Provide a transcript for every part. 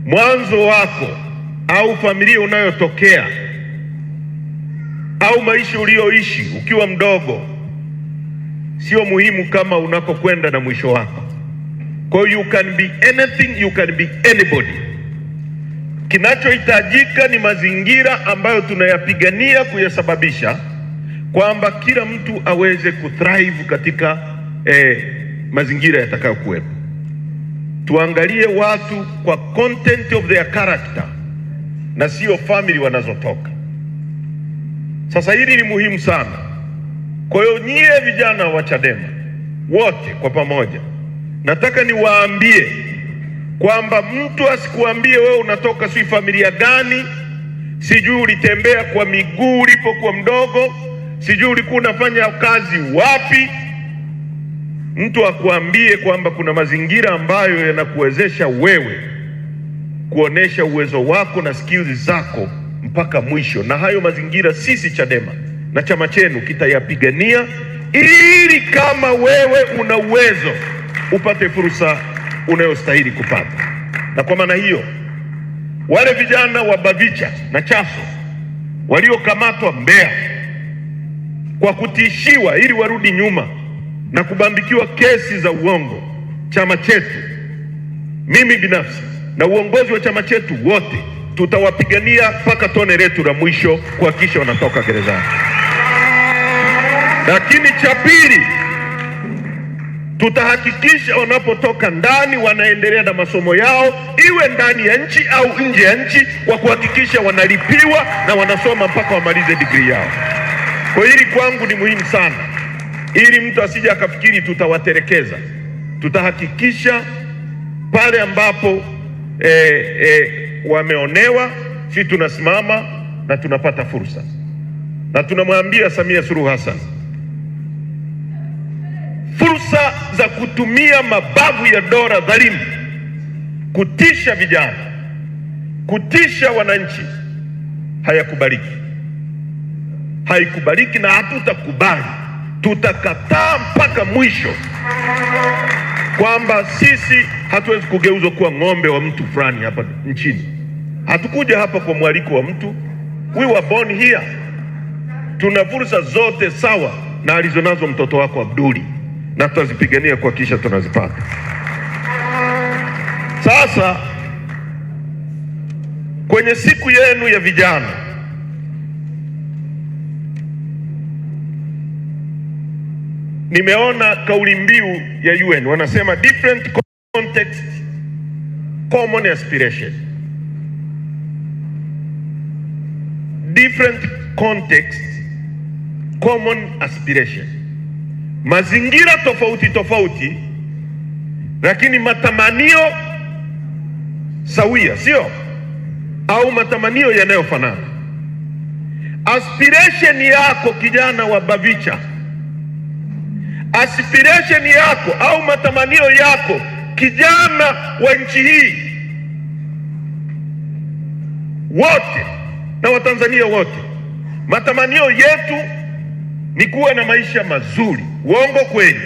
Mwanzo wako au familia unayotokea au maisha uliyoishi ukiwa mdogo sio muhimu kama unakokwenda na mwisho wako. Kwa hiyo you can be anything, you can be anybody. Kinachohitajika ni mazingira ambayo tunayapigania kuyasababisha kwamba kila mtu aweze kuthrive katika mazingira yatakayokuwepo. Tuangalie watu kwa content of their character na sio family wanazotoka. Sasa hili ni muhimu sana. Kwa hiyo nyie vijana wa Chadema wote kwa pamoja, nataka niwaambie kwamba mtu asikuambie wewe unatoka sijui familia gani, sijui ulitembea kwa miguu ulipokuwa mdogo, sijui ulikuwa unafanya kazi wapi. Mtu akuambie kwamba kuna mazingira ambayo yanakuwezesha wewe kuonesha uwezo wako na skills zako mpaka mwisho, na hayo mazingira sisi Chadema na chama chenu kitayapigania ili kama wewe una uwezo upate fursa unayostahili kupata. Na kwa maana hiyo, wale vijana wa Bavicha na Chaso waliokamatwa Mbeya kwa kutishiwa ili warudi nyuma na kubambikiwa kesi za uongo, chama chetu, mimi binafsi na uongozi wa chama chetu wote tutawapigania mpaka tone letu la mwisho kuhakikisha wanatoka gerezani. Lakini cha pili, tutahakikisha wanapotoka ndani wanaendelea na masomo yao, iwe ndani ya nchi au nje ya nchi, kwa kuhakikisha wanalipiwa na wanasoma mpaka wamalize degree yao. Kwa hili kwangu ni muhimu sana, ili mtu asije akafikiri tutawatelekeza. Tutahakikisha pale ambapo wameonewa, si tunasimama na tunapata fursa, na tunamwambia Samia Suluhu Hassan, fursa za kutumia mabavu ya dola dhalimu kutisha vijana, kutisha wananchi hayakubaliki, haikubaliki na hatutakubali. Tutakataa mpaka mwisho kwamba sisi hatuwezi kugeuzwa kuwa ng'ombe wa mtu fulani hapa nchini. Hatukuja hapa kwa mwaliko wa mtu, we were born here. Tuna fursa zote sawa na alizonazo mtoto wako Abduli, na tutazipigania kuhakikisha tunazipata. Sasa kwenye siku yenu ya vijana, nimeona kauli mbiu ya UN wanasema different context, common aspiration. Different context, common aspiration. Mazingira tofauti tofauti, lakini matamanio sawia, sio? Au matamanio yanayofanana. Aspiration yako kijana wa Bavicha, aspiration yako au matamanio yako kijana wa nchi hii wote na Watanzania wote, matamanio yetu ni kuwa na maisha mazuri. Uongo kweli?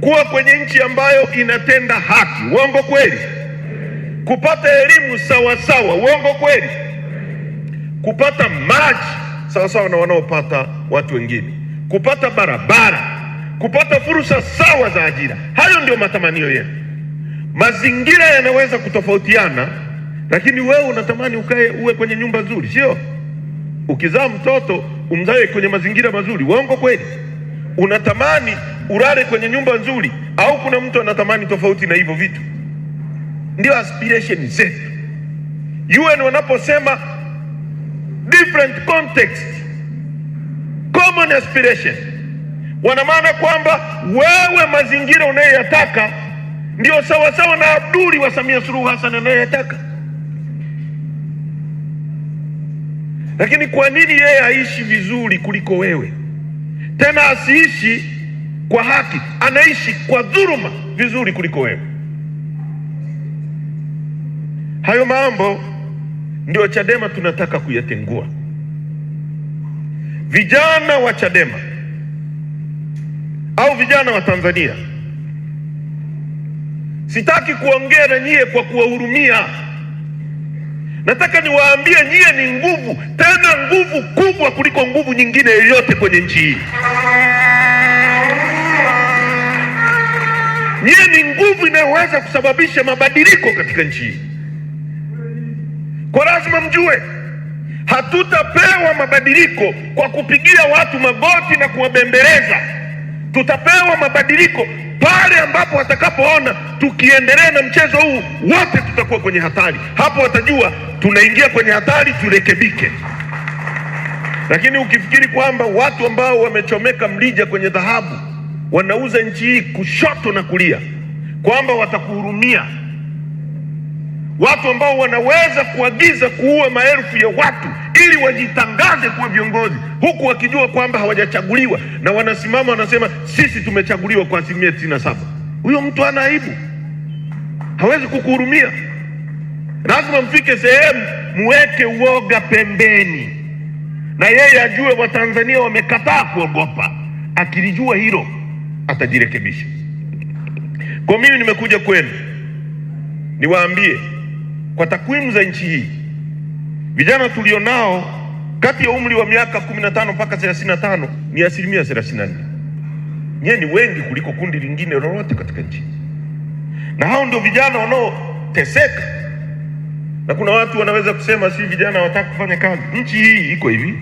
Kuwa kwenye nchi ambayo inatenda haki. Uongo kweli? Kupata elimu sawa sawa. Uongo kweli? Kupata maji sawa sawa na wanaopata watu wengine, kupata barabara, kupata fursa sawa za ajira. Hayo ndio matamanio yetu. Mazingira yanaweza kutofautiana, lakini wewe unatamani ukae uwe kwenye nyumba nzuri, sio? Ukizaa mtoto umzae kwenye mazingira mazuri. Uongo kweli? Unatamani ulale kwenye nyumba nzuri, au kuna mtu anatamani tofauti na hivyo vitu? Ndio aspiration zetu. UN wanaposema different context, common aspiration, wana maana kwamba wewe mazingira unayoyataka ndio sawasawa na Abduli wa Samia Suluhu Hassan anayoyataka. Lakini kwa nini yeye aishi vizuri kuliko wewe? Tena asiishi kwa haki, anaishi kwa dhuluma vizuri kuliko wewe. Hayo mambo ndio Chadema tunataka kuyatengua. Vijana wa Chadema au vijana wa Tanzania, sitaki kuongea na nyie kwa kuwahurumia. Nataka niwaambie nyie ni nguvu, tena nguvu kubwa kuliko nguvu nyingine yoyote kwenye nchi hii. Nyie ni nguvu inayoweza kusababisha mabadiliko katika nchi hii. Kwa lazima mjue, hatutapewa mabadiliko kwa kupigia watu magoti na kuwabembeleza. Tutapewa mabadiliko pale ambapo watakapoona tukiendelea na mchezo huu wote tutakuwa kwenye hatari. Hapo watajua tunaingia kwenye hatari, turekebike. Lakini ukifikiri kwamba watu ambao wamechomeka mlija kwenye dhahabu wanauza nchi hii kushoto na kulia, kwamba watakuhurumia, watu ambao wanaweza kuagiza kuua maelfu ya watu ili wajitangaze kuwa viongozi, huku wakijua kwamba hawajachaguliwa, na wanasimama wanasema sisi tumechaguliwa kwa 97%. Huyo mtu hana aibu, hawezi kukuhurumia. Lazima mfike sehemu muweke uoga pembeni, na yeye ajue Watanzania wamekataa kuogopa. Akilijua hilo atajirekebisha. Kwa mimi nimekuja kwenu niwaambie kwa takwimu za nchi hii, vijana tulionao kati ya umri wa miaka 15 mpaka 35 ni 34%. Nyie ni wengi kuliko kundi lingine lolote katika nchi, na hao ndio vijana wanaoteseka. Na kuna watu wanaweza kusema si vijana hawataka kufanya kazi. Nchi hii iko hivi,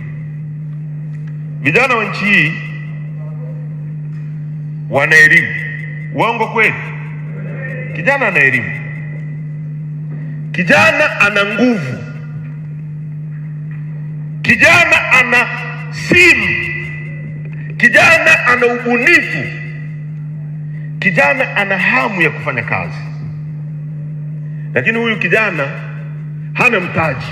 vijana wa nchi hii wana elimu. Uongo kweli? Kijana ana elimu, kijana ana nguvu, kijana ana simu, kijana ana ubunifu, kijana ana hamu ya kufanya kazi, lakini huyu kijana hana mtaji.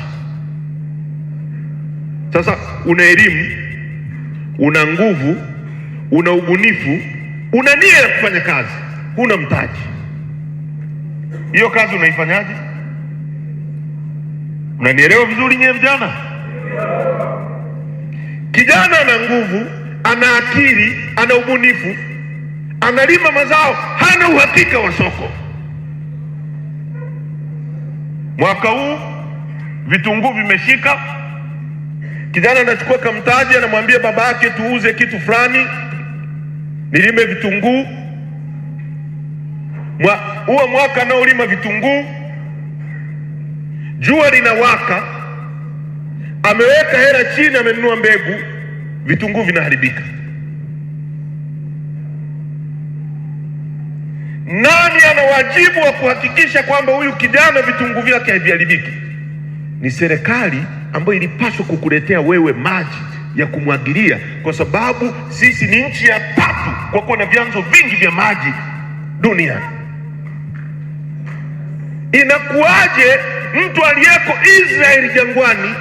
Sasa una elimu, una nguvu, una ubunifu, una nia ya kufanya kazi, huna mtaji. Hiyo kazi unaifanyaje? Mnanielewa vizuri nyewe vijana? Kijana ana nguvu, ana akili, ana ubunifu, analima mazao, hana uhakika wa soko. Mwaka huu vitunguu vimeshika, kijana anachukua kamtaji, anamwambia baba yake tuuze kitu fulani, nilime vitunguu. Huo mwaka anaolima vitunguu, jua linawaka, ameweka hela chini, amenunua mbegu, vitunguu vinaharibika. Nani ana wajibu wa kuhakikisha kwamba huyu kijana vitunguu vyake haviharibiki? Ni serikali ambayo ilipaswa kukuletea wewe maji ya kumwagilia, kwa sababu sisi ni nchi ya tatu kwa kuwa na vyanzo vingi vya maji duniani. Inakuwaje mtu aliyeko Israeli jangwani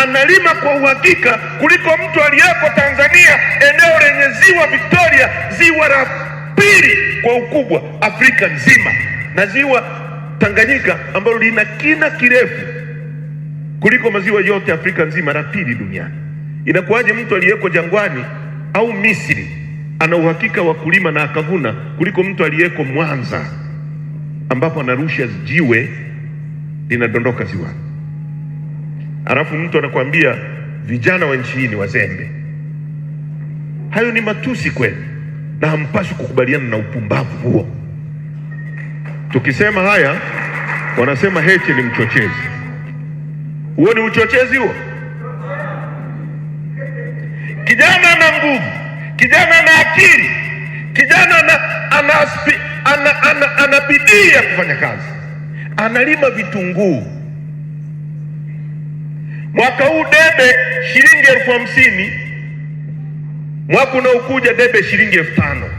analima kwa uhakika kuliko mtu aliyeko Tanzania, eneo lenye ziwa Victoria, ziwa la pili kwa ukubwa Afrika nzima, na ziwa Tanganyika ambalo lina kina kirefu kuliko maziwa yote Afrika nzima, la pili duniani? Inakuwaje mtu aliyeko jangwani au Misri ana uhakika wa kulima na akavuna kuliko mtu aliyeko Mwanza ambapo anarusha jiwe linadondoka ziwani? Alafu mtu anakuambia vijana wa nchi hii ni wazembe. Hayo ni matusi kweli, na hampaswi kukubaliana na upumbavu huo. Tukisema haya wanasema Heche ni mchochezi. Huo ni uchochezi huo? Kijana ana nguvu, kijana ana akili, kijana ana bidii ya kufanya kazi, analima vitunguu. Mwaka huu debe shilingi 50,000, mwaka unaokuja debe shilingi 5,000.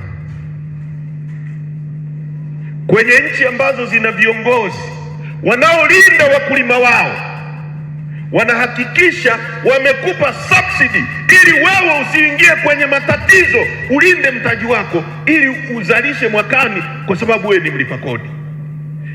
Kwenye nchi ambazo zina viongozi wanaolinda wakulima wao, wanahakikisha wamekupa subsidy ili wewe usiingie kwenye matatizo, ulinde mtaji wako ili uzalishe mwakani, kwa sababu wewe ni mlipa kodi.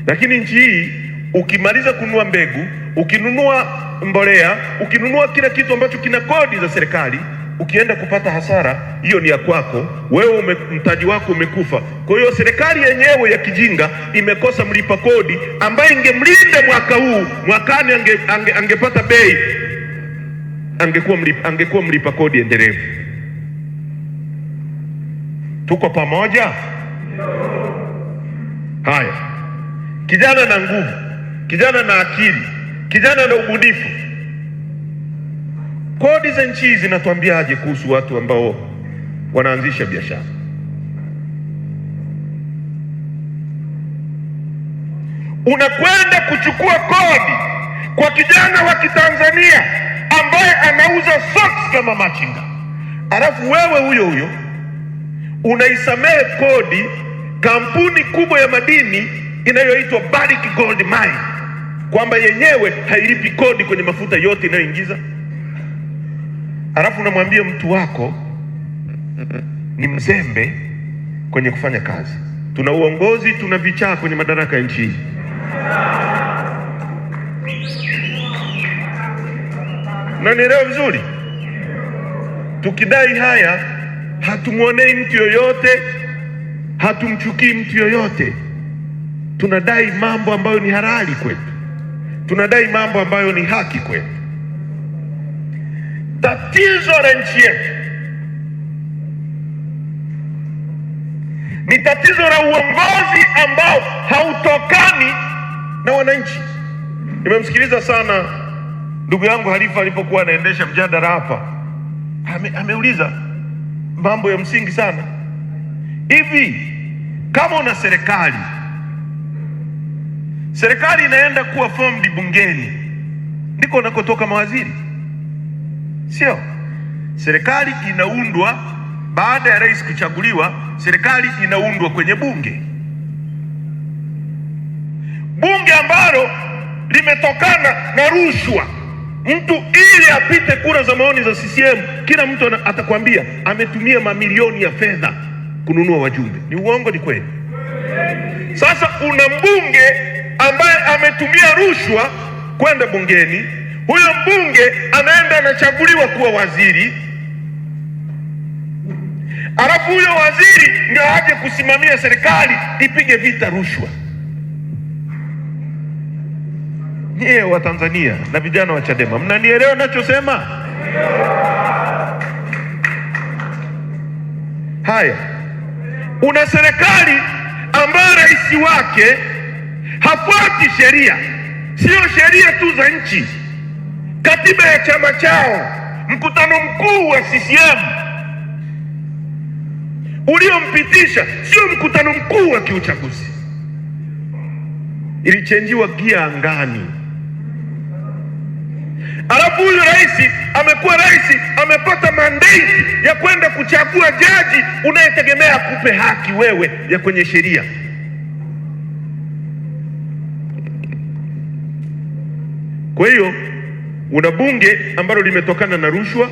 Lakini nchi hii ukimaliza kununua mbegu, ukinunua mbolea, ukinunua kila kitu ambacho kina kodi za serikali, Ukienda kupata hasara hiyo ni ya kwako wewe, mtaji wako umekufa. Kwa hiyo serikali yenyewe ya kijinga imekosa mlipa kodi ambaye ingemlinda mwaka huu, mwakani angepata bei, angekuwa mlipa kodi endelevu. Tuko pamoja? Haya, kijana na nguvu, kijana na akili, kijana na ubunifu. Kodi za nchi zinatuambiaje kuhusu watu ambao wanaanzisha biashara? Unakwenda kuchukua kodi kwa kijana wa Kitanzania ambaye anauza socks kama machinga, alafu wewe huyo huyo unaisamehe kodi kampuni kubwa ya madini inayoitwa Barrick Gold Mine kwamba yenyewe hailipi kodi kwenye mafuta yote inayoingiza. Alafu unamwambia mtu wako ni mzembe kwenye kufanya kazi. Tuna uongozi, tuna vichaa kwenye madaraka ya nchi hii. Nanielewa vizuri? Tukidai haya, hatumwonei mtu yoyote, hatumchukii mtu yoyote. Tunadai mambo ambayo ni halali kwetu, tunadai mambo ambayo ni haki kwetu. Tatizo la nchi yetu ni tatizo la uongozi ambao hautokani na wananchi. Nimemsikiliza sana ndugu yangu Halifa alipokuwa anaendesha mjadala hapa, ameuliza mambo ya msingi sana. Hivi kama una serikali, serikali inaenda kuwa formed bungeni, ndiko unakotoka mawaziri, sio? Serikali inaundwa baada ya rais kuchaguliwa, serikali inaundwa kwenye bunge, bunge ambalo limetokana na rushwa. Mtu ili apite kura za maoni za CCM, kila mtu atakwambia ametumia mamilioni ya fedha kununua wajumbe. Ni uongo? Ni kweli? Sasa una mbunge ambaye ametumia rushwa kwenda bungeni, huyo mbunge anaenda anachaguliwa kuwa waziri, alafu huyo waziri ndio aje kusimamia serikali ipige vita rushwa. Nyie wa Tanzania na vijana wa Chadema mnanielewa ninachosema? Haya, una serikali ambayo rais wake hafuati sheria, sio sheria tu za nchi, katiba ya chama chao, mkutano mkuu wa CCM uliompitisha sio mkutano mkuu wa kiuchaguzi, ilichenjiwa gia angani. Alafu huyu rais amekuwa rais, amepata mandate ya kwenda kuchagua jaji unayetegemea akupe haki wewe ya kwenye sheria. Kwa hiyo una bunge ambalo limetokana na rushwa,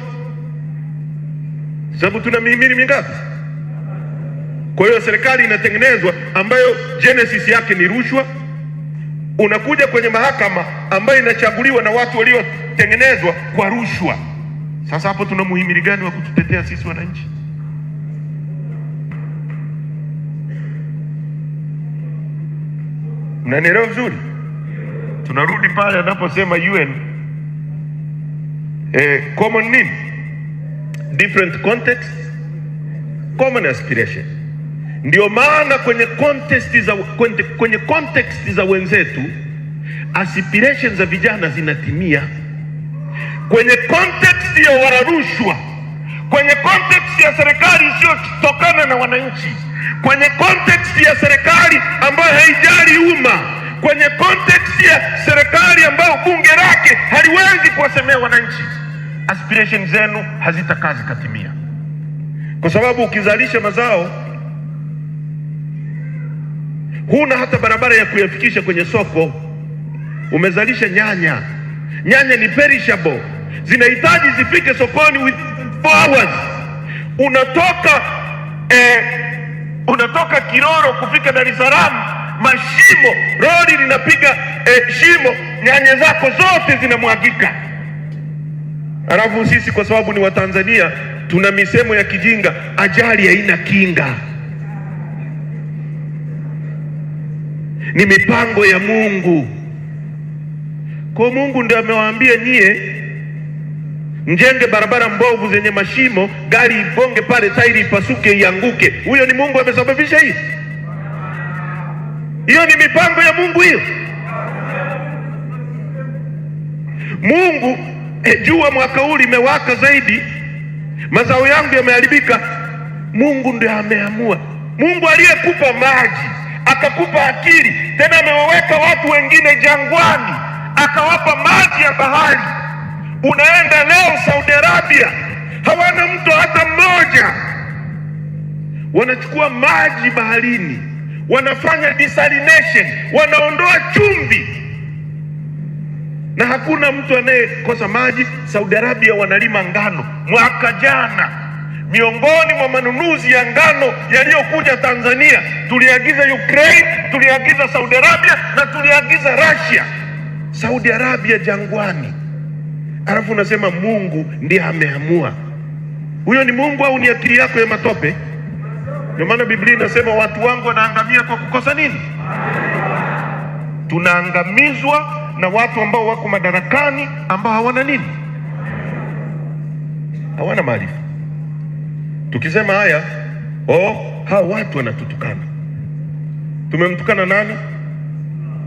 sababu tuna mihimili mingapi? Kwa hiyo serikali inatengenezwa ambayo genesis yake ni rushwa. Unakuja kwenye mahakama ambayo inachaguliwa na watu waliotengenezwa kwa rushwa. Sasa hapo tuna muhimili gani wa kututetea sisi wananchi? Mnanielewa vizuri? Tunarudi pale anaposema UN common nini, different context, common aspiration. Ndio maana kwenye context za wenzetu aspiration za vijana zinatimia. Kwenye context ya wararushwa, kwenye context ya serikali isiyotokana na wananchi, kwenye context ya serikali ambayo haijali umma, kwenye context ya serikali ambayo bunge lake haliwezi kuwasemea wananchi, aspiration zenu hazitakaa zikatimia, kwa sababu ukizalisha mazao huna hata barabara ya kuyafikisha kwenye soko. Umezalisha nyanya, nyanya ni perishable, zinahitaji zifike sokoni within 4 hours. Unatoka Kiroro kufika Dar es Salaam, mashimo, lori linapiga shimo, nyanya zako zote zinamwagika. Alafu sisi kwa sababu ni Watanzania Tuna misemo ya kijinga, ajali haina kinga. Ni mipango ya Mungu. Kwa Mungu ndio amewaambia nyie mjenge barabara mbovu zenye mashimo, gari igonge pale, tairi ipasuke, ianguke. Huyo ni Mungu amesababisha hii? Hiyo ni mipango ya Mungu hiyo? Mungu jua mwaka huu limewaka zaidi, mazao yangu yameharibika. Mungu ndio ameamua. Mungu aliyekupa maji akakupa akili, tena amewaweka watu wengine jangwani akawapa maji ya bahari. Unaenda leo Saudi Arabia, hawana mto hata mmoja, wanachukua maji baharini, wanafanya desalination, wanaondoa chumvi na hakuna mtu anayekosa maji. Saudi Arabia wanalima ngano. Mwaka jana miongoni mwa manunuzi ya ngano yaliyokuja Tanzania, tuliagiza Ukraine, tuliagiza Saudi Arabia na tuliagiza Russia. Saudi Arabia jangwani, alafu unasema Mungu ndiye ameamua. Huyo ni Mungu au ni akili yako ya matope? Ndio maana Biblia inasema watu wangu wanaangamia kwa kukosa nini? Tunaangamizwa na watu ambao wako madarakani ambao hawana nini? Hawana maarifa. Tukisema haya, oh, hawa watu wanatutukana. Tumemtukana nani?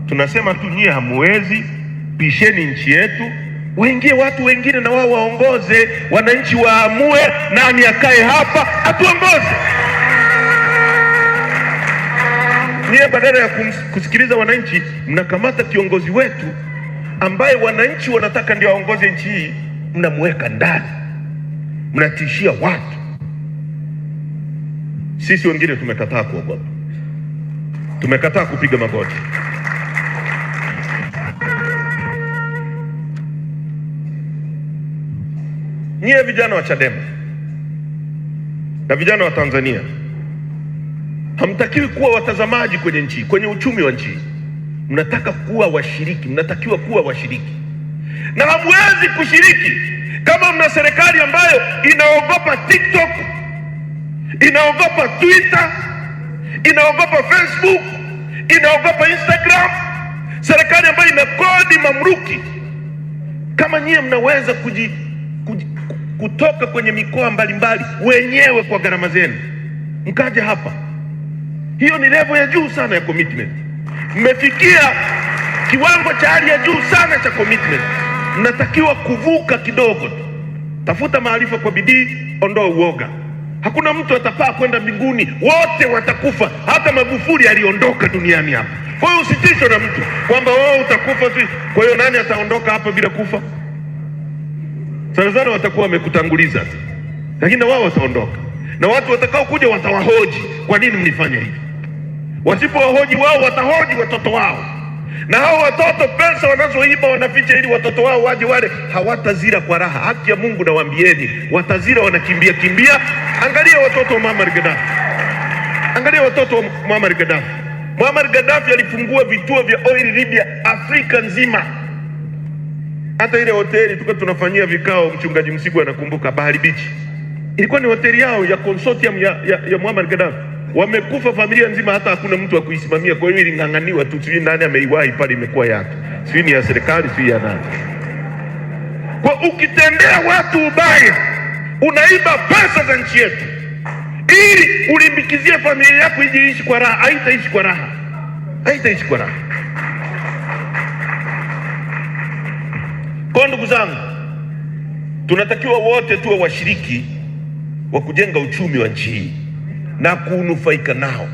Tunasema tu nyie hamuwezi, pisheni nchi yetu, waingie watu wengine na wao waongoze, wananchi waamue nani akae hapa atuongoze. Nyie badala ya kusikiliza wananchi, mnakamata kiongozi wetu ambaye wananchi wanataka ndio aongoze nchi hii, mnamweka ndani, mnatishia watu. Sisi wengine tumekataa kuogopa, tumekataa kupiga magoti. Nyie vijana wa Chadema na vijana wa Tanzania hamtakiwi kuwa watazamaji kwenye nchi, kwenye uchumi wa nchi. Mnataka kuwa washiriki, mnatakiwa kuwa washiriki, na hamwezi kushiriki kama mna serikali ambayo inaogopa TikTok, inaogopa Twitter, inaogopa Facebook, inaogopa Instagram, serikali ambayo inakodi mamluki. Kama nyie mnaweza kutoka kwenye mikoa mbalimbali wenyewe kwa gharama zenu mkaja hapa, hiyo ni level ya juu sana ya commitment. Mmefikia kiwango cha hali ya juu sana cha commitment. Mnatakiwa kuvuka kidogo tu. Tafuta maarifa kwa bidii, ondoa uoga. Hakuna mtu atapaa kwenda mbinguni, wote watakufa. Hata Magufuli aliondoka duniani hapa. Kwa hiyo usitishwe na mtu kwamba wewe utakufa tu. Kwa hiyo nani ataondoka hapa bila kufa? Sana sana watakuwa wamekutanguliza, lakini na wao wataondoka, na watu watakao kuja watawahoji, kwa nini mlifanya hivi? Wasipowahoji wao, watahoji watoto wao, na hao watoto pesa wanazoiba wanaficha ili watoto wao waje wale, hawatazira kwa raha. Haki ya Mungu nawaambieni, watazira wanakimbia kimbia. Angalia watoto wa Muammar Gaddafi, angalia watoto wa Muammar Gaddafi. Muammar Gaddafi alifungua vituo vya oil Libya, Afrika nzima. Hata ile hoteli tulikuwa tunafanyia vikao, mchungaji Msigwa anakumbuka, Bahari Beach ilikuwa ni hoteli yao ya consortium ya Muammar Gaddafi. Wamekufa familia nzima, hata hakuna mtu wa kuisimamia. Kwa hiyo iling'ang'aniwa tu, sijui nani ameiwahi pale, imekuwa yake, sijui ni ya serikali, sijui ya nani. Kwa ukitendea watu ubaya, unaiba pesa za nchi yetu ili ulimbikizie familia yako ije iishi kwa raha. Haitaishi kwa raha, haitaishi kwa raha. Kwa ndugu zangu, tunatakiwa wote tuwe washiriki wa kujenga uchumi wa nchi hii na kunufaika nao,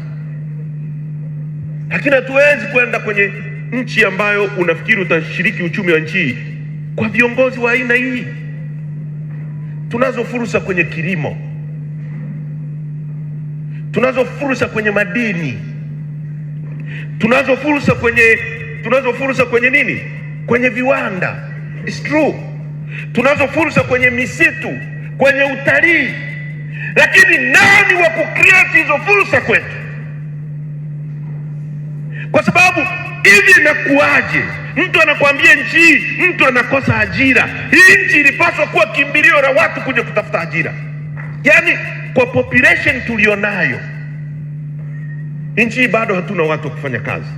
lakini hatuwezi kwenda kwenye nchi ambayo unafikiri utashiriki uchumi wa nchi hii kwa viongozi wa aina hii. Tunazo fursa kwenye kilimo, tunazo fursa kwenye madini, tunazo fursa kwenye, tunazo fursa kwenye nini, kwenye viwanda. It's true. Tunazo fursa kwenye misitu, kwenye utalii, lakini nani wa kucreate hizo fursa kwetu? Kwa sababu hivi inakuwaje? Mtu anakuambia nchi hii mtu anakosa ajira. Hii nchi ilipaswa kuwa kimbilio la watu kuja kutafuta ajira. Yaani kwa population tulionayo nchi hii bado hatuna watu wa kufanya kazi.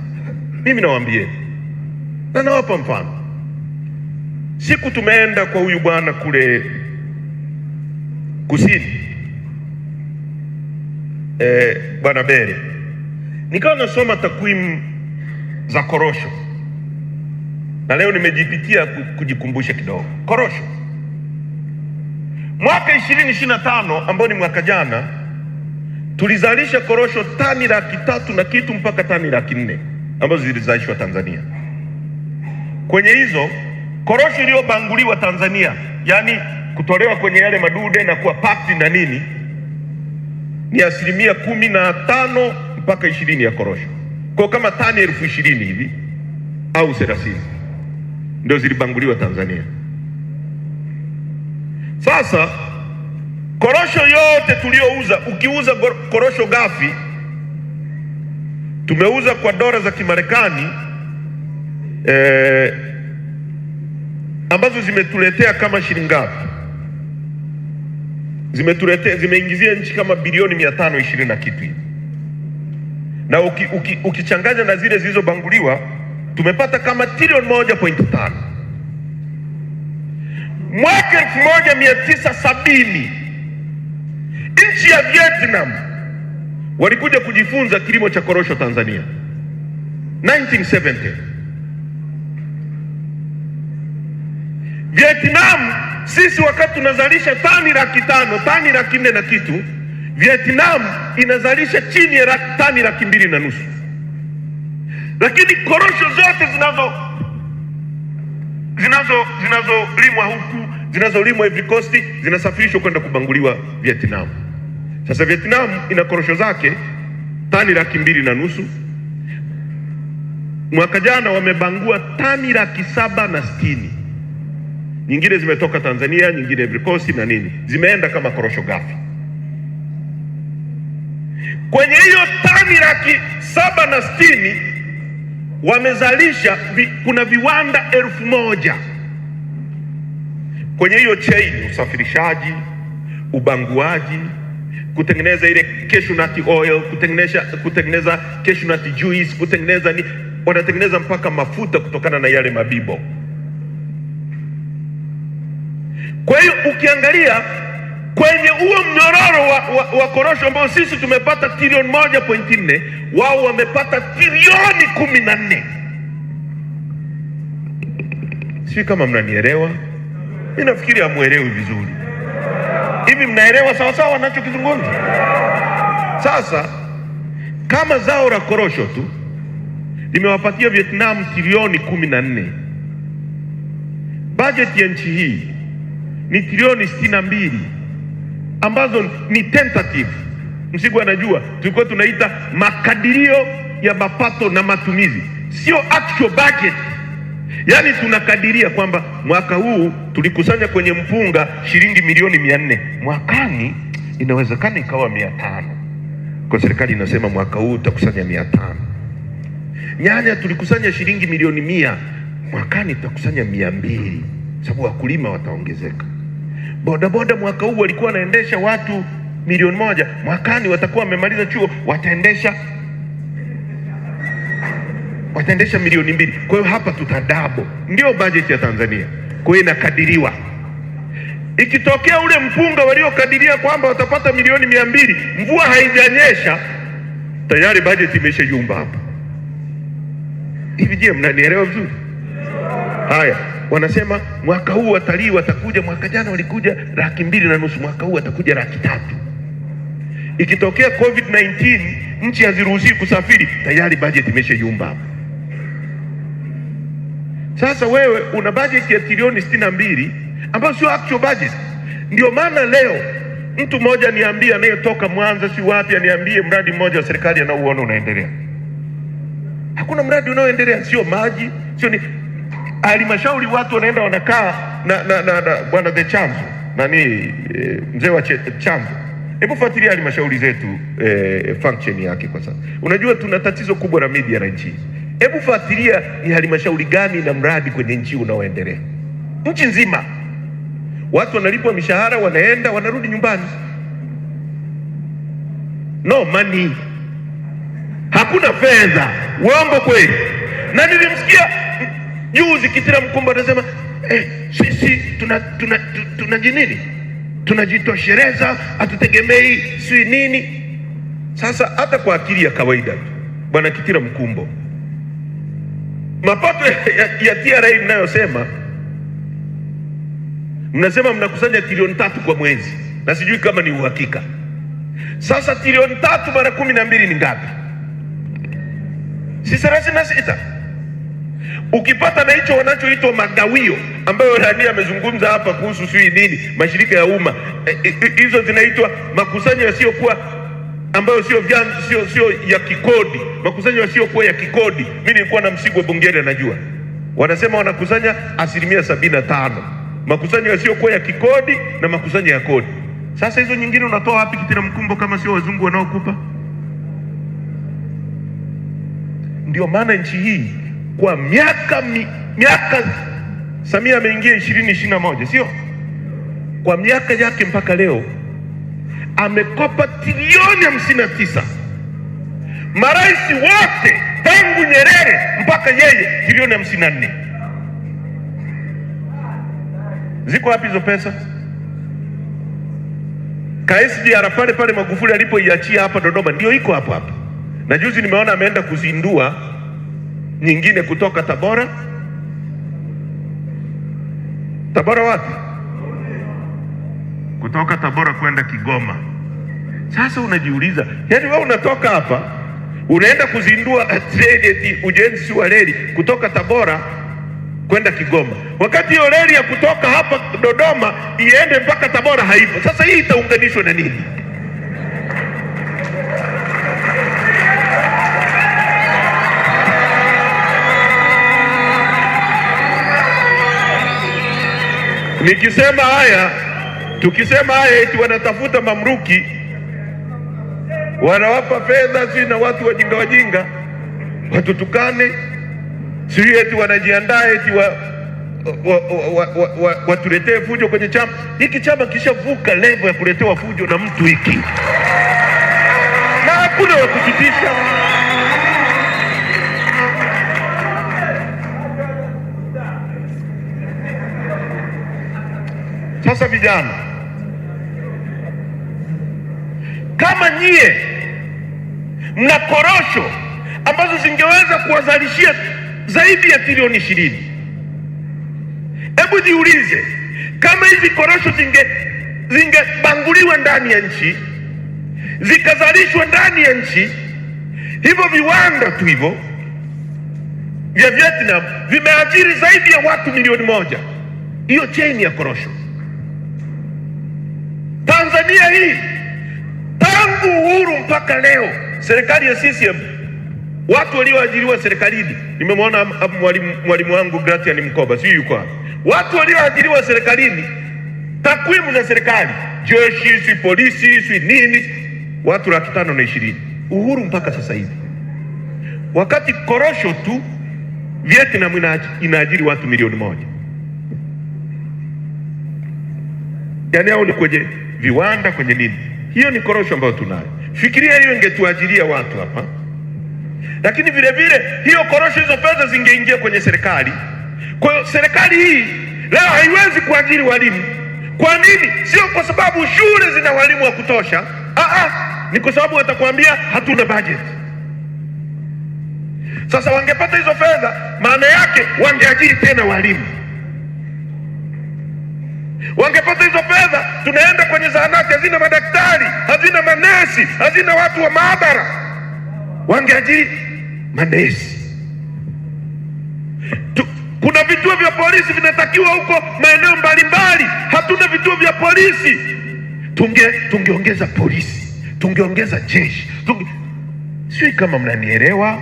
Mimi nawaambieni na nawapa mfano. Siku tumeenda kwa huyu bwana kule kusini, bwana Bere, nikawa nasoma takwimu za korosho, na leo nimejipitia kujikumbusha kidogo. Korosho mwaka 2025 ambao ni mwaka jana, tulizalisha korosho tani 300,000 na kitu mpaka tani 400,000 ambazo zilizalishwa Tanzania. Kwenye hizo korosho iliyobanguliwa Tanzania, yani kutolewa kwenye yale madude na kuwa packed na nini, ni 15% mpaka 20% ya korosho. Kwa kama tani 20,000 hivi au 30 ndio zilibanguliwa Tanzania. Sasa korosho yote tuliouza, ukiuza korosho ghafi tumeuza kwa dola za Kimarekani ambazo zimetuletea kama shilingi ngapi? Zimetuletea, zimeingizia nchi kama bilioni 520 na kitu hivi, na ukichanganya na zile zilizobanguliwa tumepata kama trilioni 1.5. Mwaka 1970 nchi ya Vietnam walikuja kujifunza kilimo cha korosho Tanzania 1970. Vietnam sisi wakati tunazalisha tani 500,000, tani 400,000 na kitu, Vietnam inazalisha chini ya tani 250,000. Lakini korosho zote zinazolimwa huku, zinazolimwa Ivory Coast zinasafirishwa kwenda kubanguliwa Vietnam. Sasa Vietnam ina korosho zake tani 250,000. Mwaka jana wamebangua tani 760,000. Nyingine zimetoka Tanzania, nyingine Ivory Coast na nini, zimeenda kama korosho ghafi. Kwenye hiyo tani 760,000 wamezalisha kuna viwanda 1,000 kwenye hiyo chain: usafirishaji, ubanguaji, kutengeneza ile cashew nut oil, kutengeneza cashew nut juice, kutengeneza ni, wanatengeneza mpaka mafuta kutokana na yale mabibo. Kwa hiyo ukiangalia kwenye huo mnyororo wa korosho ambao sisi tumepata trilioni 1.4, wao wamepata trilioni 14. Sijui kama mnanielewa. Mimi nafikiri hamuelewi vizuri. Hivi mnaelewa sawa sawa ninachokizungumza? Sasa kama zao la korosho tu limewapatia Vietnam trilioni 14, bajeti ya nchi hii ni trilioni 62 ambazo ni tentative. Msigu anajua tulikuwa tunaita makadirio ya mapato na matumizi, sio actual budget. Yaani tunakadiria kwamba mwaka huu tulikusanya kwenye mpunga shilingi milioni 400, mwakani inawezekana ikawa 500. Kwa serikali inasema mwaka huu tutakusanya 500. Nyanya tulikusanya shilingi milioni 100, mwakani tutakusanya 200, sababu wakulima wataongezeka. Bodaboda mwaka huu walikuwa wanaendesha watu milioni 1, mwakani watakuwa wamemaliza chuo wataendesha milioni 2. Kwa hiyo hapa tutadouble. Ndio budget ya Tanzania. Kwa hiyo inakadiriwa. Ikitokea ule mpunga waliokadiria kwamba watapata milioni 200, mvua haijanyesha, tayari budget imeshayumba hapa. Hivi je, mnanielewa vizuri? Haya, wanasema mwaka huu watalii watakuja, mwaka jana walikuja 250,000, mwaka huu watakuja 300,000. Ikitokea COVID-19 nchi haziruhusiwi kusafiri, tayari budget imeshayumba hapa. Sasa wewe una budget ya trilioni 62 ambayo sio actual budget. Ndio maana leo mtu mmoja niambie, anayetoka Mwanza si wapi, aniambie mradi mmoja wa serikali anaouona unaendelea. Hakuna mradi unaoendelea, sio maji, sio ni halmashauri, watu wanaenda wanakaa na bwana the Chanzo nani, mzee wa Chanzo. Hebu fuatilia halmashauri zetu, function yake kwa sasa. Unajua tuna tatizo kubwa la media na nchi. Hebu fuatilia ni halmashauri gani na mradi kwenye nchi unaoendelea. Nchi nzima watu wanalipwa mishahara, wanaenda wanarudi nyumbani. No money, hakuna fedha. Uongo kweli? Na nilimsikia juzi Kitila Mkumbo anasema sisi tuna nini, tunajitosheleza, hatutegemei si nini. Sasa hata kwa akili ya kawaida tu, bwana Kitila Mkumbo, mapato ya TRA mnayosema, mnasema mnakusanya trilioni 3 kwa mwezi, na sijui kama ni uhakika. Sasa trilioni 3 mara 12 ni ngapi? Si 36? Ukipata na hicho wanachoitwa magawio ambayo Rania amezungumza hapa kuhusu sijui nini mashirika ya umma, hizo zinaitwa makusanyo yasiyokuwa ambayo sio sio ya kikodi, makusanyo yasiyokuwa ya kikodi. Mimi nilikuwa na Msigwa bungeni, anajua, wanasema wanakusanya 75% makusanyo yasiyokuwa ya kikodi na makusanyo ya kodi. Sasa hizo nyingine unatoa wapi Kitila Mkumbo kama sio wazungu wanaokupa? Ndio maana nchi hii kwa miaka Samia ameingia 2021, sio? Kwa miaka yake mpaka leo amekopa trilioni 59. Marais wote tangu Nyerere mpaka yeye trilioni 54. Ziko wapi hizo pesa? Ka SGR pale pale Magufuli alipoiachia hapa Dodoma ndio iko hapo hapo. Na juzi nimeona ameenda kuzindua nyingine kutoka Tabora. Tabora wapi? Kutoka Tabora kwenda Kigoma. Sasa unajiuliza, yaani wewe unatoka hapa unaenda kuzindua treni, ujenzi wa reli kutoka Tabora kwenda Kigoma, wakati hiyo reli ya kutoka hapa Dodoma iende mpaka Tabora haipo. Sasa hii itaunganishwa na nini? Nikisema haya, tukisema haya eti wanatafuta mamluki, wanawapa fedha si na watu wajinga wajinga watutukane, si eti wanajiandaa eti watuletee fujo kwenye chama hiki. Chama kishavuka level ya kuletewa fujo na mtu hiki, na hakuna wa kukitisha. Sasa vijana, kama nyie mna korosho ambazo zingeweza kuwazalishia zaidi ya trilioni 20, hebu jiulize kama hizi korosho zingebanguliwa ndani ya nchi zikazalishwa ndani ya nchi, hivyo viwanda tu hivyo vya Vietnam vimeajiri zaidi ya watu milioni 1. Hiyo chain ya korosho. Tanzania hii tangu uhuru mpaka leo, serikali ya CCM, watu walioajiriwa serikalini, nimemwona mwalimu wangu Gratian Mkoba, sijui yuko wapi. Watu walioajiriwa serikalini, takwimu za serikali, jeshi, si polisi, si nini, watu 520,000 uhuru mpaka sasa hivi, wakati korosho tu Vietnam inaajiri watu milioni 1. Yaani hao ni kwenye viwanda, kwenye nini. Hiyo ni korosho ambayo tunayo. Fikiria hiyo ingetuajiria watu hapa, lakini vile vile hiyo korosho, hizo fedha zingeingia kwenye serikali. Kwa hiyo serikali hii leo haiwezi kuajiri walimu. Kwa nini? Sio kwa sababu shule zina walimu wa kutosha, ni kwa sababu watakwambia hatuna budget. Sasa wangepata hizo fedha, maana yake wangeajiri tena walimu. Wangepata hizo fedha, tunaenda kwenye zahanati hazina madaktari, hazina manesi, hazina watu wa maabara, wangeajiri manesi. Kuna vituo vya polisi vinatakiwa huko maeneo mbalimbali, hatuna vituo vya polisi. Tungeongeza polisi, tungeongeza jeshi, sijui kama mnanielewa.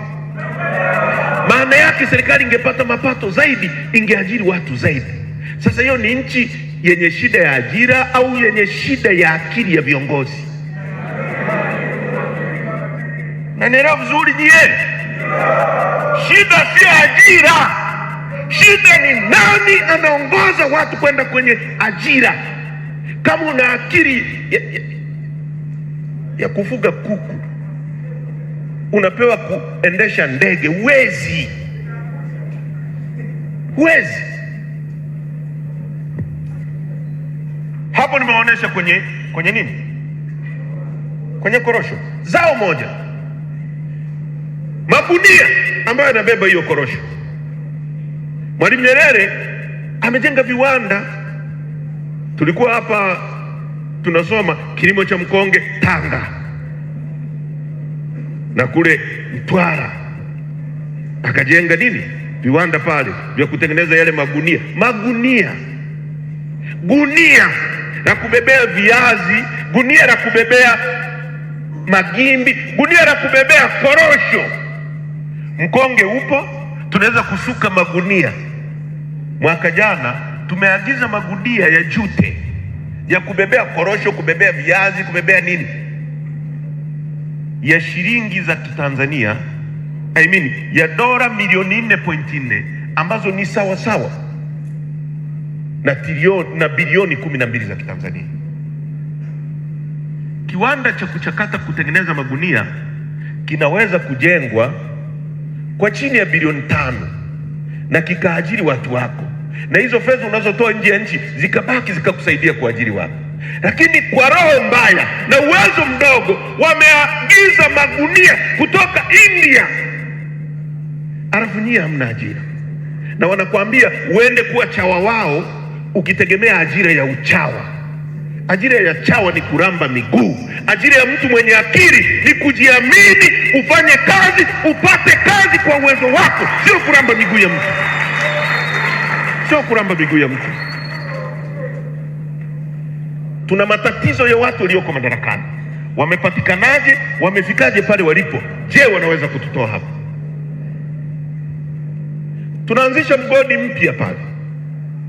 Maana yake serikali ingepata mapato zaidi, ingeajiri watu zaidi. Sasa hiyo ni nchi yenye shida ya ajira au yenye shida ya akili ya viongozi? Nanielewa vizuri nyie? Shida sio ajira, shida ni nani anaongoza watu kwenda kwenye ajira. Kama una akili ya kufuga kuku, unapewa kuendesha ndege, huwezi, huwezi. Hapo nimeonyesha kwenye nini, kwenye korosho, zao moja, magunia ambayo yanabeba hiyo korosho. Mwalimu Nyerere amejenga viwanda. Tulikuwa hapa tunasoma kilimo cha mkonge Tanga na kule Mtwara, akajenga nini viwanda pale vya kutengeneza yale magunia, magunia, gunia la kubebea viazi, gunia la kubebea magimbi, gunia la kubebea korosho. Mkonge upo, tunaweza kusuka magunia. Mwaka jana tumeagiza magunia ya jute ya kubebea korosho, kubebea viazi, kubebea nini, ya shilingi za Kitanzania, I mean, ya dola milioni 4.4 ambazo ni sawa sawa na trilioni na bilioni 12 za Kitanzania. Kiwanda cha kuchakata kutengeneza magunia kinaweza kujengwa kwa chini ya bilioni 5 na kikaajiri watu wako, na hizo fedha unazotoa nje ya nchi zikabaki zikakusaidia kuajiri watu. Lakini kwa roho mbaya na uwezo mdogo wameagiza magunia kutoka India, alafu nyie hamna ajira, na wanakuambia uende kuwa chawa wao ukitegemea ajira ya uchawa. Ajira ya chawa ni kuramba miguu. Ajira ya mtu mwenye akili ni kujiamini, ufanye kazi, upate kazi kwa uwezo wako, sio kuramba miguu ya mtu, sio kuramba miguu ya mtu. Tuna matatizo ya watu walioko madarakani. Wamepatikanaje? Wamefikaje pale walipo? Je, wanaweza kututoa hapa? Tunaanzisha mgodi mpya pale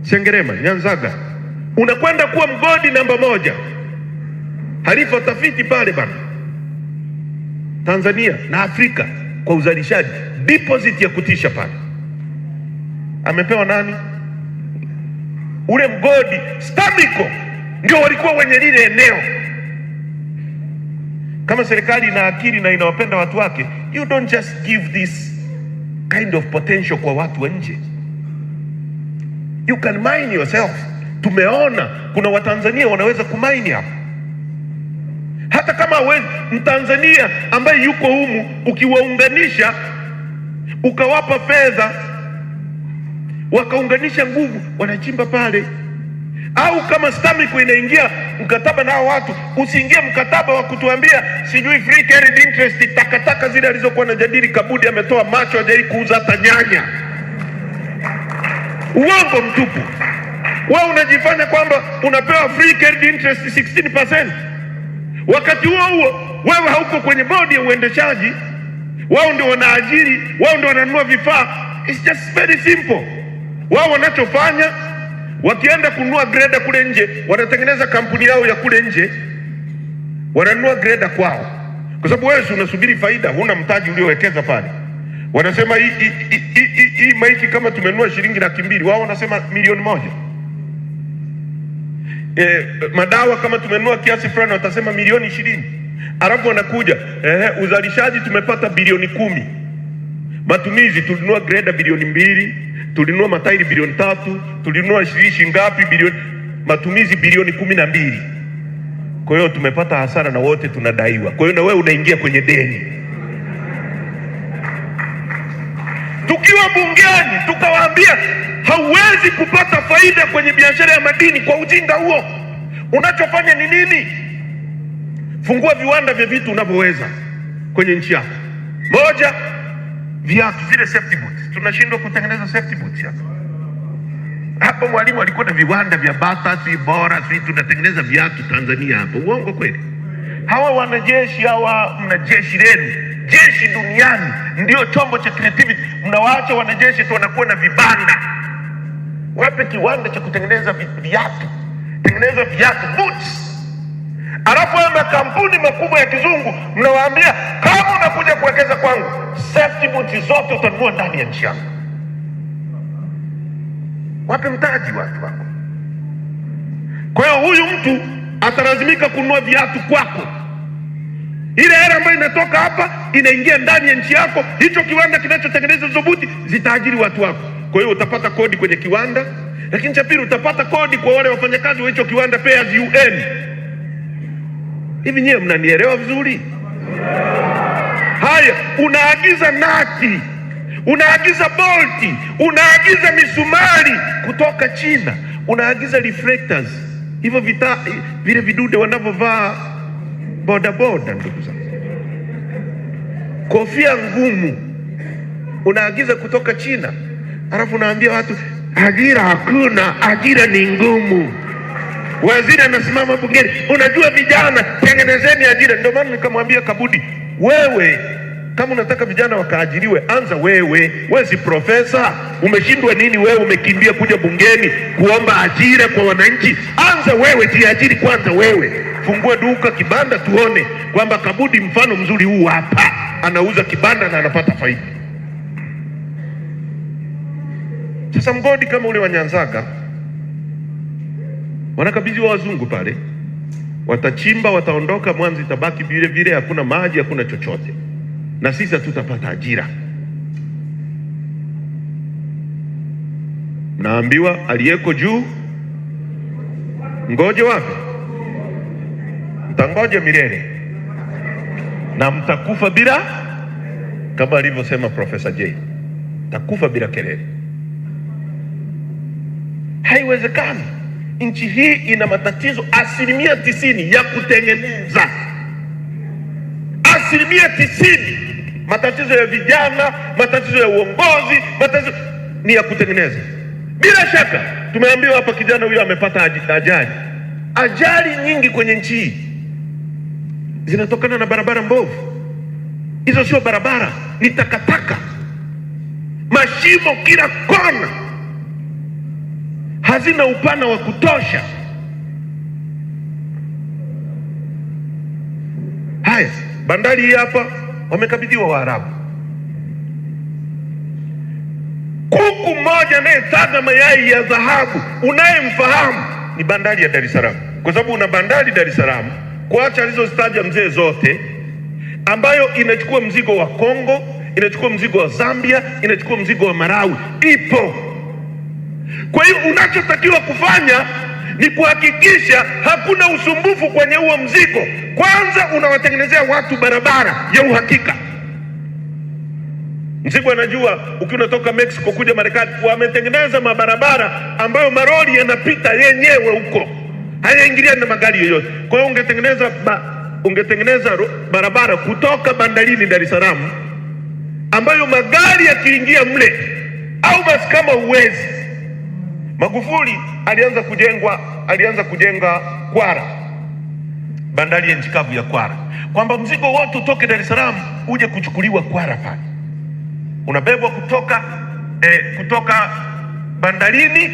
Sengerema, Nyanzaga, unakwenda kuwa mgodi namba 1. Halifa tafiti pale bana, Tanzania na Afrika kwa uzalishaji, deposit ya kutisha pale. Amepewa nani ule mgodi? Stamico ndio walikuwa wenye lile eneo. Kama serikali ina akili na inawapenda watu wake, you don't just give this kind of potential kwa watu wa nje. You can mine yourself. Tumeona kuna Watanzania wanaweza kumaini hapa. Hata kama hawezi, Mtanzania ambaye yuko humu ukiwaunganisha ukawapa fedha wakaunganisha nguvu, wanachimba pale. Au kama Stamico inaingia mkataba na hao watu, usiingie mkataba wa kutuambia sijui free carried interest, takataka zile alizokuwa anajadili Kabudi, ametoa macho, hajai kuuza hata nyanya. Uongo mtupu. Wewe unajifanya kwamba unapewa free carried interest 16%, wakati huo huo wewe hauko kwenye bodi ya uendeshaji. Wao ndio wanaajiri, wao ndio wananunua vifaa. It's just very simple. Wao wanachofanya, wakienda kununua greda kule nje, wanatengeneza kampuni yao ya kule nje, wananunua greda kwao, kwa sababu wewe unasubiri faida, huna mtaji uliowekeza pale. Wanasema hii maiki kama tumenunua shilingi 200,000, wao wanasema milioni 1. Madawa kama tumenunua kiasi fulani, watasema milioni 20. Alafu wanakuja uzalishaji tumepata bilioni 10, matumizi tulinunua greda bilioni 2, tulinunua matairi bilioni 3, tulinunua shilingi ngapi bilioni, matumizi bilioni 12. Kwa hiyo tumepata hasara na wote tunadaiwa. Kwa hiyo na wewe unaingia kwenye deni. Tukiwa bungeni tukawaambia hauwezi kupata faida kwenye biashara ya madini kwa ujinga huo. Unachofanya ni nini? Fungua viwanda vya vitu unavyoweza kwenye nchi yako. Moja, viatu zile safety boots. Tunashindwa kutengeneza safety boots hapa. Hapo Mwalimu alikuwa na viwanda vya Bata, si bora, si tunatengeneza viatu Tanzania hapo. Uongo kweli? Hawa wanajeshi hawa, mna jeshi lenu, jeshi duniani ndio chombo cha creativity. Mnawaacha wanajeshi tu wanakuwa na vibanda. Wape kiwanda cha kutengeneza viatu, tengeneza viatu boots. Alafu haya makampuni makubwa ya kizungu mnawaambia kama unakuja kuwekeza kwangu, safety boots zote utanunua ndani ya nchi yangu. Wape mtaji watu wako. Kwa hiyo huyu mtu atalazimika kununua viatu kwako. Ile hela ambayo inatoka hapa inaingia ndani ya nchi yako, hicho kiwanda kinachotengeneza hizo buti zitaajiri watu wako. Kwa hiyo utapata kodi kwenye kiwanda, lakini cha pili utapata kodi kwa wale wafanyakazi wa hicho kiwanda, pay as you earn. Hivi nyewe mnanielewa vizuri? Haya, unaagiza nati, unaagiza bolti, unaagiza misumari kutoka China, unaagiza reflectors, hivyo vita vile vidude wanavyovaa bodaboda, ndugu zangu, kofia ngumu unaagiza kutoka China, alafu unaambia watu ajira hakuna, ajira ni ngumu. Waziri anasimama bungeni, unajua vijana, tengenezeni ajira. Ndio maana nikamwambia Kabudi, wewe kama unataka vijana wakaajiriwe, anza wewe. Wewe si profesa, umeshindwa nini? Wewe umekimbia kuja bungeni kuomba ajira kwa wananchi. Anza wewe, jiajiri kwanza wewe, fungua duka, kibanda, tuone kwamba Kabudi mfano mzuri huu hapa, anauza kibanda na anapata faida. Sasa mgodi kama ule wa Nyanzaga wanakabidhiwa wazungu pale, watachimba, wataondoka, Mwanza itabaki vile vile, hakuna maji, hakuna chochote, na sisi hatutapata ajira. Mnaambiwa aliyeko juu ngoje wapi? Mtangoje milele na mtakufa bila, kama alivyosema Profesa J, takufa bila kelele. Haiwezekani. Nchi hii ina matatizo 90% ya kutengeneza, 90% matatizo ya vijana, matatizo ya uongozi, matatizo ni ya kutengeneza. Bila shaka tumeambiwa hapa kijana huyo amepata ajali. Ajali nyingi kwenye nchi hii zinatokana na barabara mbovu. Hizo sio barabara, ni takataka, mashimo kila kona, hazina upana wa kutosha. Haya, bandari hii hapa wamekabidhiwa Waarabu. Kuku mmoja anayetaga mayai ya dhahabu unayemfahamu ni bandari ya Dar es Salaam, kwa sababu una bandari Dar es Salaam, kuacha alizozitaja mzee zote, ambayo inachukua mzigo wa Kongo, inachukua mzigo wa Zambia, inachukua mzigo wa Malawi, ipo. Kwa hiyo unachotakiwa kufanya ni kuhakikisha hakuna usumbufu kwenye huo mzigo. Kwanza unawatengenezea watu barabara ya uhakika. Mzigo anajua ukiwa unatoka Mexico kuja Marekani, wametengeneza mabarabara ambayo maroli yanapita yenyewe huko, hayaingiliani na magari yoyote. Kwa hiyo ungetengeneza barabara kutoka bandarini Dar es Salaam ambayo magari yakiingia mle au basi kama uwezi. Magufuli alianza kujenga Kwara, bandari ya nchi kavu ya Kwara, kwamba mzigo wote utoke Dar es Salaam uje kuchukuliwa Kwara pale, unabebwa kutoka bandarini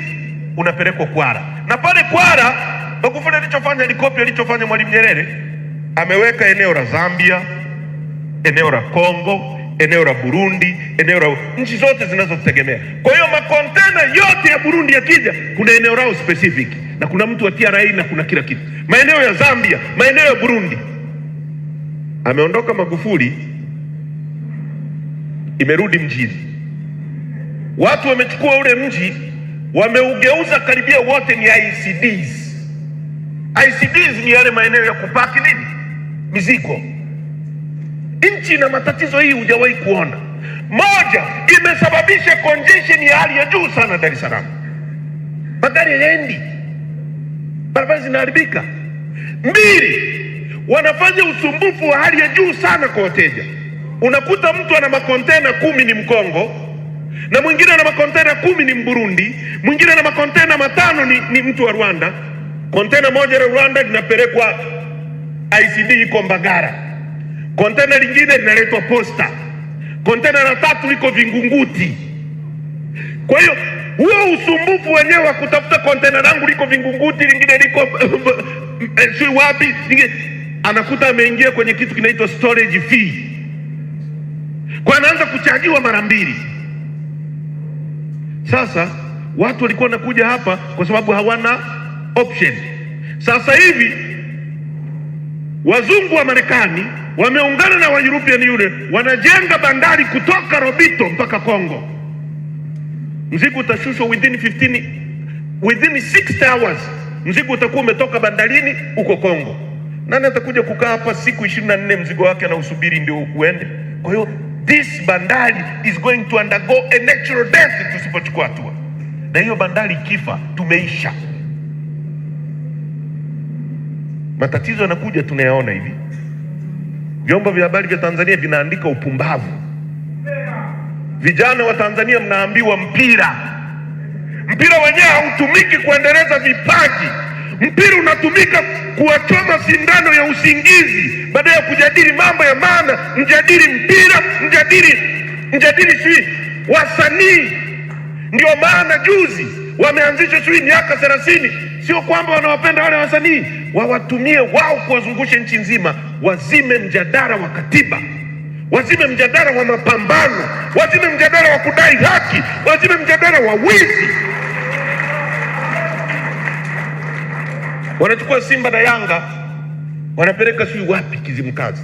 unapelekwa Kwara. Na pale Kwara Magufuli alichofanya alikopi alichofanya Mwalimu Nyerere, ameweka eneo la Zambia, eneo la Kongo, eneo la Burundi, eneo la nchi zote zinazotegemea. Kwa hiyo makontena yote ya Burundi yakija, kuna eneo lao specific na kuna mtu wa TRA na kuna kila kitu, maeneo ya Zambia, maeneo ya Burundi. Ameondoka Magufuli, imerudi mjini, watu wamechukua ule mji wameugeuza karibia wote ni ICDs. ICDs ni yale maeneo ya kupaki nini mizigo. Nchi ina matatizo hii hujawahi kuona. Moja, imesababisha congestion ya hali ya juu sana Dar es Salaam, magari hayaendi, barabara zinaharibika. Mbili, wanafanya usumbufu wa hali ya juu sana kwa wateja. Unakuta mtu ana makontena 10 ni Mkongo, na mwingine ana makontena 10 ni Mburundi, mwingine ana makontena 5 ni mtu wa Rwanda. Kontena moja la Rwanda linapelekwa ICD iko Mbagala, kontena lingine linaletwa Posta, kontena la tatu liko Vingunguti. Kwa hiyo huo usumbufu wenyewe wa kutafuta kontena langu liko Vingunguti, lingine liko si wapi, lingine, anakuta ameingia kwenye kitu kinaitwa storage fee, kwa anaanza kuchajiwa mara mbili. Sasa watu walikuwa wanakuja hapa kwa sababu hawana option. Sasa hivi wazungu wa Marekani Wameungana na wa European Union, wanajenga bandari kutoka Lobito mpaka Kongo. Mzigo utashushwa within 15, within 6 hours, mzigo utakuwa umetoka bandarini uko Kongo. Nani atakuja kukaa hapa siku 24 mzigo wake anausubiri ndio uende? Kwa hiyo this bandari is going to undergo a natural death tusipochukua hatua, na hiyo bandari ikifa tumeisha. Matatizo yanakuja tunayaona hivi. Vyombo vya habari vya Tanzania vinaandika upumbavu. Vijana wa Tanzania mnaambiwa mpira, mpira wenyewe hautumiki kuendeleza vipaji. Mpira unatumika kuwachoma sindano ya usingizi. Baada ya kujadili mambo ya maana, mjadili mpira, mjadili sijui wasanii. Ndio maana juzi wameanzisha sijui miaka 30. Sio kwamba wanawapenda wale wasanii, wawatumie wao kuwazungusha nchi nzima, wazime mjadala wa katiba, wazime mjadala wa mapambano, wazime mjadala wa kudai haki, wazime mjadala wa wizi. Wanachukua Simba na Yanga wanapeleka sijui wapi Kizimkazi,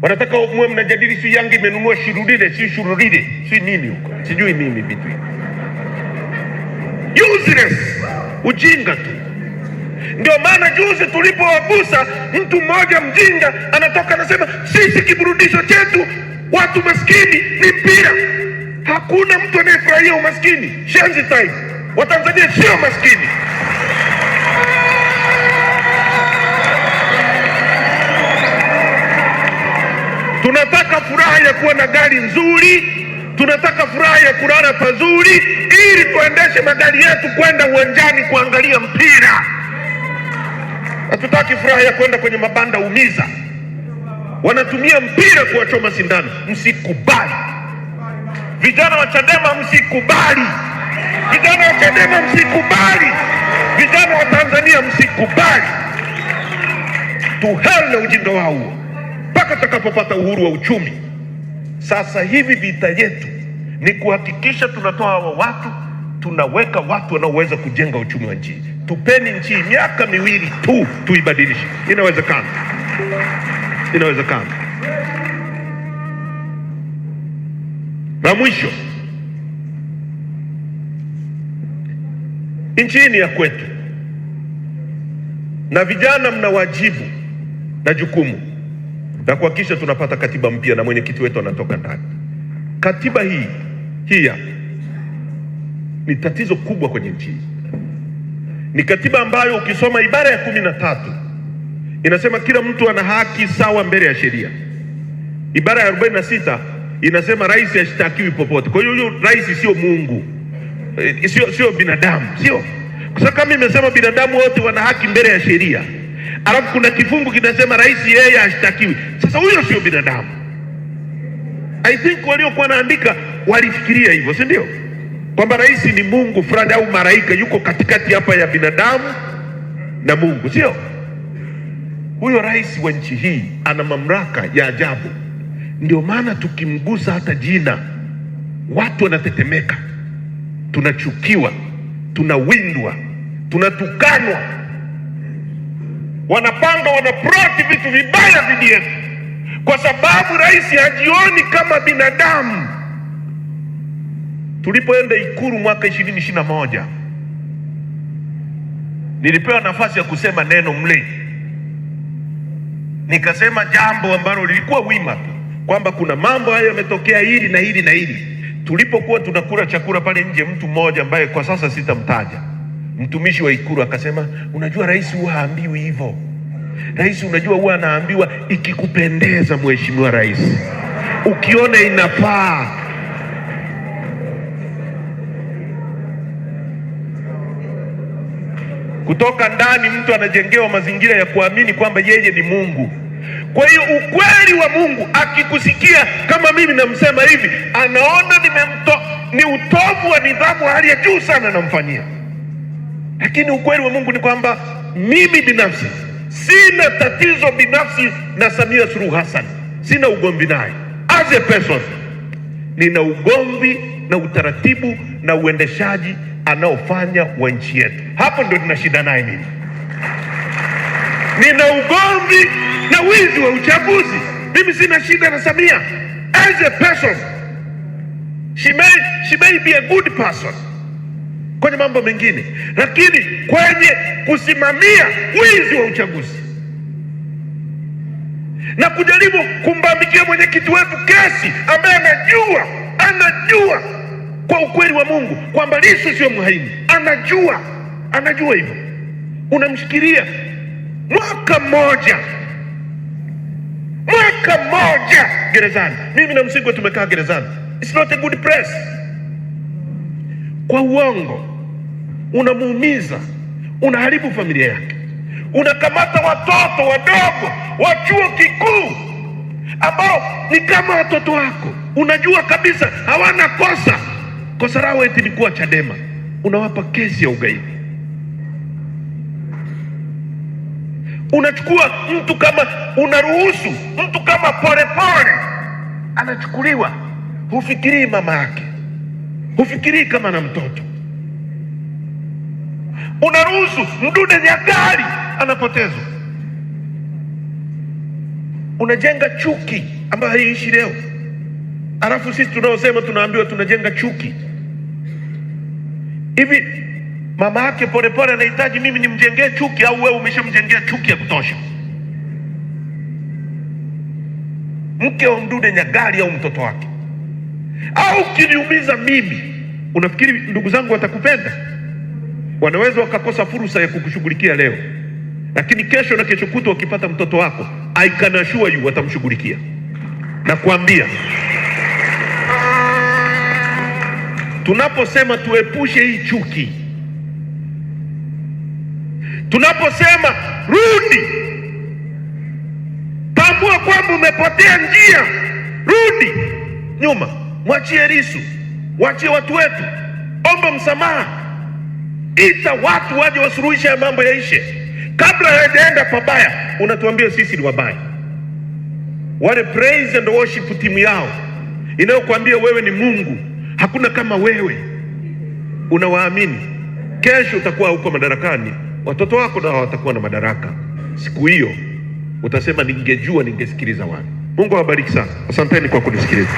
wanataka muwe mnajadili sijui Yanga imenunua shirurire sijui shururire sijui nini huko, sijui mimi vitu hivi useless, ujinga tu. Ndio maana juzi tulipowagusa, mtu mmoja mjinga anatoka anasema sisi kiburudisho chetu watu maskini ni mpira. Hakuna mtu anayefurahia umaskini. Shenzi time. Watanzania sio maskini. Tunataka furaha ya kuwa na gari nzuri, tunataka furaha ya kulala pazuri, ili tuendeshe magari yetu kwenda uwanjani kuangalia mpira. Hatutaki furaha ya kwenda kwenye mabanda umiza. Wanatumia mpira kuwachoma sindano. Msikubali vijana wa Chadema, msikubali vijana wa Chadema, msikubali vijana wa Tanzania, msikubali. To hell na ujinga wao huo mpaka tutakapopata uhuru wa uchumi. Sasa hivi vita yetu ni kuhakikisha tunatoa hawa watu, tunaweka watu wanaoweza kujenga uchumi wa nchi. Tupeni nchi miaka miwili tu tuibadilishe. Inawezekana, inawezekana. La mwisho, nchi hii ni ya kwetu, na vijana mna wajibu na jukumu na kuhakikisha tunapata katiba mpya na mwenyekiti wetu anatoka ndani. Katiba hii hii ni tatizo kubwa kwenye nchi hii. Ni katiba ambayo ukisoma ibara ya 13 inasema kila mtu ana haki sawa mbele ya sheria. Ibara ya 46 inasema rais hashtakiwi popote. Kwa hiyo huyo rais sio Mungu, sio binadamu, sio kwa sababu kama imesema binadamu wote wana haki mbele ya sheria, alafu kuna kifungu kinasema rais yeye hashtakiwi. Sasa huyo sio binadamu. I think waliokuwa wanaandika walifikiria hivyo, si ndio? Kwamba rais ni Mungu fulani au malaika yuko katikati hapa ya binadamu na Mungu, sio? Huyo rais wa nchi hii ana mamlaka ya ajabu. Ndio maana tukimgusa hata jina watu wanatetemeka, tunachukiwa, tunawindwa, tunatukanwa, wanapanga, wanaplot vitu vibaya dhidi yetu, kwa sababu rais hajioni kama binadamu. Tulipoenda Ikulu mwaka 2021 nilipewa nafasi ya kusema neno mle, nikasema jambo ambalo lilikuwa wima tu kwamba kuna mambo hayo yametokea hili na hili na hili. Tulipokuwa tunakula chakula pale nje, mtu mmoja ambaye kwa sasa sitamtaja, mtumishi wa Ikulu akasema, unajua rais huwa haambiwi hivyo. Rais unajua huwa anaambiwa ikikupendeza, mheshimiwa rais, ukiona inafaa. Kutoka ndani mtu anajengewa mazingira ya kuamini kwamba yeye ni Mungu. Kwa hiyo ukweli wa Mungu akikusikia kama mimi namsema hivi, anaona ni utovu wa nidhamu hali ya juu sana namfanyia. Lakini ukweli wa Mungu ni kwamba mimi binafsi sina tatizo binafsi na Samia Suluhu Hassan, sina ugomvi naye as a person. Nina ugomvi na utaratibu na uendeshaji anaofanya wa nchi yetu. Hapo ndio nina shida naye mimi. Nina ugomvi Na wizi wa uchaguzi. Mimi sina shida na Samia as a person, she may be a good person kwenye mambo mengine, lakini kwenye kusimamia wizi wa uchaguzi na kujaribu kumbambikia mwenyekiti wetu kesi ambaye anajua kwa ukweli wa Mungu kwamba Lissu sio mhaini, anajua hivyo, unamshikilia mwaka mmoja, mwaka mmoja gerezani. Mimi na Msigwa tumekaa gerezani. It's not a good press. Kwa uongo unamuumiza, unaharibu familia yake, unakamata watoto wadogo wa chuo kikuu ambao ni kama watoto wako, unajua kabisa hawana kosa, kosa lao eti ni kuwa Chadema, unawapa kesi ya ugaidi. Unachukua mtu kama, unaruhusu mtu kama Polepole anachukuliwa, hufikirii mama yake, hufikirii kama na mtoto. Unaruhusu Mdude Nyagali anapotezwa. Unajenga chuki ambayo haiishi leo, alafu sisi tunaosema tunaambiwa tunajenga chuki. Hivi mama yake Polepole anahitaji mimi nimjengee chuki au wewe umeshamjengea chuki ya kutosha? Mke wa Mdude Nyagali au mtoto wake? Au ukiniumiza mimi, unafikiri ndugu zangu watakupenda? Wanaweza wakakosa fursa ya kukushughulikia leo, lakini kesho na kesho kutwa wakipata mtoto wako, I can assure you watamshughulikia. Nakwambia, tunaposema tuepushe hii chuki, tunaposema rudi, tambua kwamba umepotea njia, rudi nyuma, mwachie Lissu, mwachie watu wetu, omba msamaha, ita watu waje wasuluhishe ya mambo yaishe kabla hayajaenda pabaya. Unatuambia sisi ni wabaya. Wale praise and worship timu yao inayokuambia wewe ni Mungu, hakuna kama wewe, unawaamini. Kesho utakuwa huko madarakani, watoto wako nao watakuwa na madaraka. Siku hiyo utasema ningejua, ningesikiliza wale. Mungu awabariki sana. Asanteni kwa kunisikiliza.